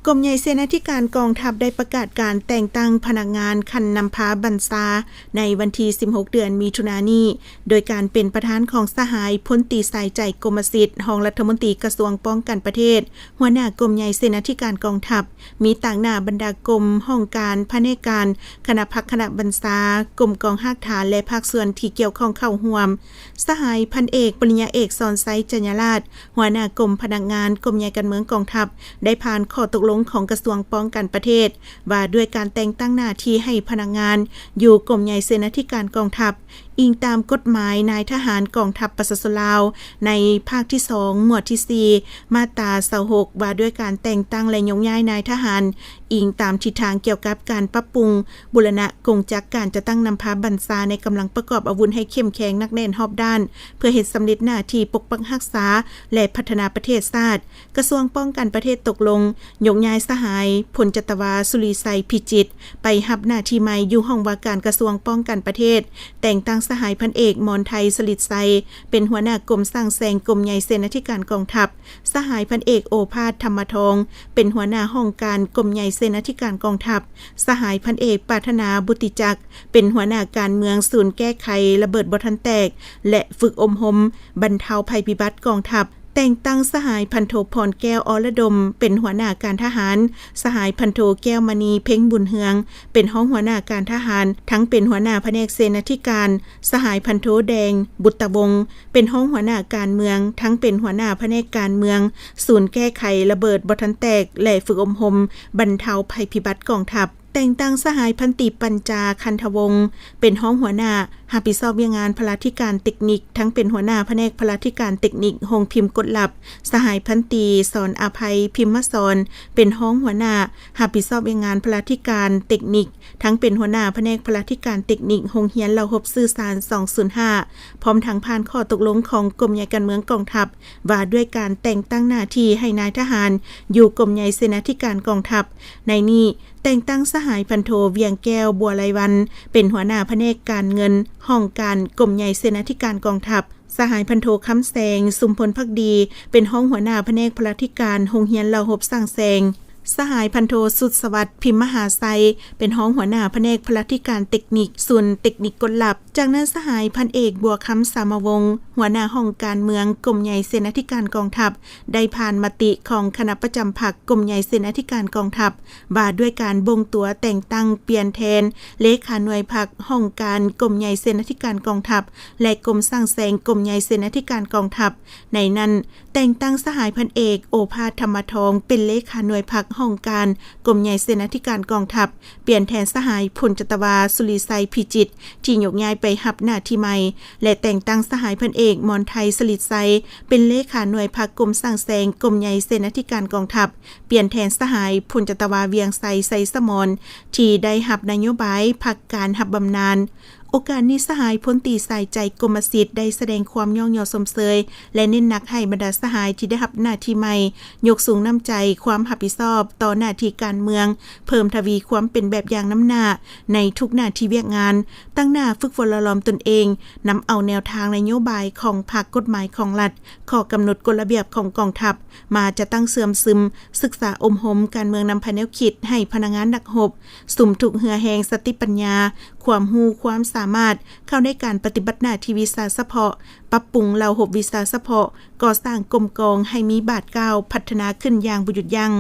ກົມໃຫຍ່ເສນາທິການກອງທັບໄດ້ປະກາດການແຕ່ງຕັ້ງພະນັກງານຂັ້ນນຳພາບັນຊາໃນວັນທີສິບຫົກ ເດືອນມິຖຸນານີ້ ໂດຍການເປັນປະທານຂອງສະຫາຍພົນຕີ ສາຍໃຈ ກົມມະສິດ ຮອງລັດຖະມົນຕີກະຊວງປ້ອງກັນປະເທດ, ຫົວໜ້າກົມໃຫຍ່ເສນາທິການກອງທັບ, ມີຕາງໜ້າບັນດາກົມ, ຫ້ອງການ, ພະແນກການ, ຄະນະພັກຄະນະບັນຊາ, ກົມກອງຮາກຖານ ແລະ ພາກສ່ວນທີ່ກ່ຽວຂ້ອງເຂົ້າຮ່ວມ. ສະຫາຍພັນເອກ ປະລິນຍາເອກ ສອນໄຊ ຈັນຍາລາດ ຫົວໜ້າກົມພະນັກງານກົມໃຫຍ່ການເມືອງກອງທັບ ໄດ້ຜ່ານຂໍ້ຕົກລົງຂອງກະຊວງປ້ອງກັນປະເທດ ວ່າດ້ວຍການແຕ່ງຕັ້ງໜ້າທີ່ໃຫ້ພະນັກງານຢູ່ກົມໃຫຍ່ເສນາທິການກອງທັບ, ອີງຕາມກົດໝາຍນາຍທະຫານກອງທັບປະຊາຊົນລາວ ໃນພາກທີສອງ ໝວດທີສີ່ ມາດຕາຊາວຫົກ ວ່າດ້ວຍການແຕ່ງຕັ້ງ ແລະ ໂຍກຍ້າຍນາຍທະຫານ, ອີງຕາມທິດທາງກ່ຽວກັບການປັບປຸງບູລະນະກົງຈັກການຈັດຕັ້ງນຳພາບັນຊາໃນກຳລັງປະກອບອາວຸດໃຫ້ເຂັ້ມແຂງໜັກແໜ້ນຮອບດ້ານ ເພື່ອເຮັດສຳເລັດໜ້າທີ່ປົກປັກຮັກສາ ແລະ ພັດທະນາປະເທດຊາດ. ກະຊວງປ້ອງກັນປະເທດຕົກລົງຍົກຍ້າຍສະຫາຍພົນຈັດຕະວາ ສຸລິໄຊ ພິຈິດ ໄປຮັບໜ້າທີ່ໃໝ່ຢູ່ຫ້ອງວ່າການກະຊວງປ້ອງກັນປະເທດ, ແຕ່ງຕັ້ງສະຫາຍພັນເອກ ມອນໄທ ສະລິດໄຊ ເປັນຫົວໜ້າກົມສ້າງແສງກົມໃຫຍ່ເສນາທິການກອງທັບ, ສະຫາຍພັນເອກ ໂອພາດ ທຳມະທອງ ເປັນຫົວໜ້າຫ້ອງການກົມໃຫຍ່ເສນາທິການກອງທັບ, ສະຫາຍພັນເອກ ປາດຖະໜາ ບຸດຕິຈັກ ເປັນຫົວໜ້າການເມືອງສູນແກ້ໄຂລະເບີດບໍ່ທັນແຕກ ແລະ ຝຶກອົບຮົມບັນເທົາໄພພິບັດກອງທັບ, ແຕ່ງຕັ້ງສະຫາຍພັນໂທ ພອນແກ້ວ ອລະດົມ ເປັນຫົວໜ້າການທະຫານ, ສະຫາຍພັນໂທ ແກ້ວມະນີ ເພັງບຸນເຮືອງ ເປັນຮອງຫົວໜ້າການທະຫານ, ທັງເປັນຫົວໜ້າພະແນກເສນາທິການ, ສະຫາຍພັນໂທ ແດງ ບຸດຕະວົງ ເປັນຮອງຫົວໜ້າການເມືອງ, ທັງເປັນຫົວໜ້າພະແນກການເມືອງ ສູນແກ້ໄຂລະເບີດບໍ່ທັນແຕກ ແລະ ຝຶກອົບຮົມບັນເທົາໄພພິບັດກອງທັບ. ແຕ່ງຕັ້ງສະຫາຍພັນຕີ ປັນຈາ ຄັນທະວົງ ເປັນຮອງຫົວໜ້າ ຮັບຜິດຊອບວຽກງານພະລາທິການເຕັກນິກ, ທັງເປັນຫົວໜ້າພະແນກພະລາທິການເຕັກນິກໂຮງພິມກົດລັບ, ສະຫາຍພັນຕີ ສອນອາໄພ ພິມມະສອນ ເປັນຮອງຫົວໜ້າ ຮັບຜິດຊອບວຽກງານພະລາທິການເຕັກນິກ, ທັງເປັນຫົວໜ້າພະແນກພະລາທິການເຕັກນິກໂຮງຮຽນເລົ່າຮົບສື່ສານ ສອງສູນຫ້າ ພ້ອມທັງຜ່ານຂໍ້ຕົກລົງຂອງກົມໃຫຍ່ການເມືອງກອງທັບ ວ່າດ້ວຍການແຕ່ງຕັ້ງໜ້າທີ່ໃຫ້ນາຍທະຫານຢູ່ກົມໃຫຍ່ເສນາທິການກອງທັບ. ໃນນີ້ ແຕ່ງຕັ້ງສະຫາຍພັນໂທ ວຽງແກ້ວ ບົວໄລວັນ ເປັນຫົວໜ້າພະແນກການເງິນ ຫ້ອງການກົມໃຫຍ່ເສນາທິການກອງທັບ, ສະຫາຍພັນໂທ ຄຳແສງ ຊຸມພົນພັກດີ ເປັນຮອງຫົວໜ້າພະແນກພະລາທິການໂຮງຮຽນເລົ່າຮົບສ້າງແສງ, ສະຫາຍພັນໂທ ສຸດສະຫວັດ ພິມມະຫາໄຊ ເປັນຮອງຫົວໜ້າພະແນກພະລາທິການເຕັກນິກ ສູນເຕັກນິກກົດລັບ. ຈາກນັ້ນ ສະຫາຍພັນເອກ ບົວຄຳ ສາມະວົງ ຫົວໜ້າຫ້ອງການເມືອງກົມໃຫຍ່ເສນາທິການກອງທັບ ໄດ້ຜ່ານມະຕິຂອງຄະນະປະຈຳພັກກົມໃຫຍ່ເສນາທິການກອງທັບ ວ່າດ້ວຍການບົ່ງຕົວແຕ່ງຕັ້ງປ່ຽນແທນເລຂາໜ່ວຍພັກຫ້ອງການກົມໃຫຍ່ເສນາທິການກອງທັບ ແລະ ກົມສ້າງແສງກົມໃຫຍ່ເສນາທິການກອງທັບ. ໃນນັ້ນ ແຕ່ງຕັ້ງສະຫາຍພັນເອກ ໂອພາດ ທຳມະທອງ ເປັນເລຂາໜ່ວຍພັກຫ້ອງການກົມໃຫຍ່ເສນາທິການກອງທັບ, ປ່ຽນແທນສະຫາຍພົນຈັດຕະວາ ສຸລິໄຊ ພິຈິດ ທີ່ຍົກຍ້າຍໄປຮັບໜ້າທີ່ໃໝ່ ແລະ ແຕ່ງຕັ້ງສະຫາຍພັນເອກ ມອນໄທ ສະລິດໄຊ ເປັນເລຂາໜ່ວຍພັກກົມສ້າງແສງກົມໃຫຍ່ເສນາທິການກອງທັບ, ປ່ຽນແທນສະຫາຍພົນຈັດຕະວາ ວຽງໄຊ ໄຊສະໝອນ ທີ່ໄດ້ຮັບນະໂຍບາຍພັກການຮັບບຳນານ. ໂອກາດນີ້ ສະຫາຍພົນຕີ ສາຍໃຈ ກົມມະສິດ ໄດ້ສະແດງຄວາມຍ້ອງຍໍຊົມເຊີຍ ແລະ ເນັ້ນໜັກໃຫ້ບັນດາສະຫາຍທີ່ໄດ້ຮັບໜ້າທີ່ໃໝ່ ຍົກສູງນ້ຳໃຈ, ຄວາມຮັບຜິດຊອບຕໍ່ໜ້າທີ່ການເມືອງ, ເພີ່ມທະວີຄວາມເປັນແບບຢ່າງນຳໜ້າໃນທຸກໜ້າທີ່ວຽກງານ, ຕັ້ງໜ້າຝຶກຝົນຫຼໍ່ຫຼອມຕົນເອງ, ນຳເອົາແນວທາງນະໂຍບາຍຂອງພັກ, ກົດໝາຍຂອງລັດ, ຂໍ້ກຳນົດກົດລະບຽບຂອງກອງທັບ ມາຈັດຕັ້ງເຊື່ອມຊຶມ, ສຶກສາອົບຮົມການເມືອງນຳພາແນວຄິດໃຫ້ພະນັກງານນັກຮົບ, ສຸມທຸກເຫື່ອແຮງ, ສະຕິປັນຍາ, ຄວາມຮູ້, ຄວາມສາມາດ ເຂົ້າໃນການປະຕິບັດໜ້າທີ່ວິຊາສະເພາະ, ປັບປຸງເຫຼົ່າຮົບວິຊາສະເພາະ, ກໍ່ສ້າງກົມກອງໃຫ້ມີບາດກ້າວພັດທະນາຂຶ້ນຢ່າງບໍ່ຢຸດຢັ້ງ.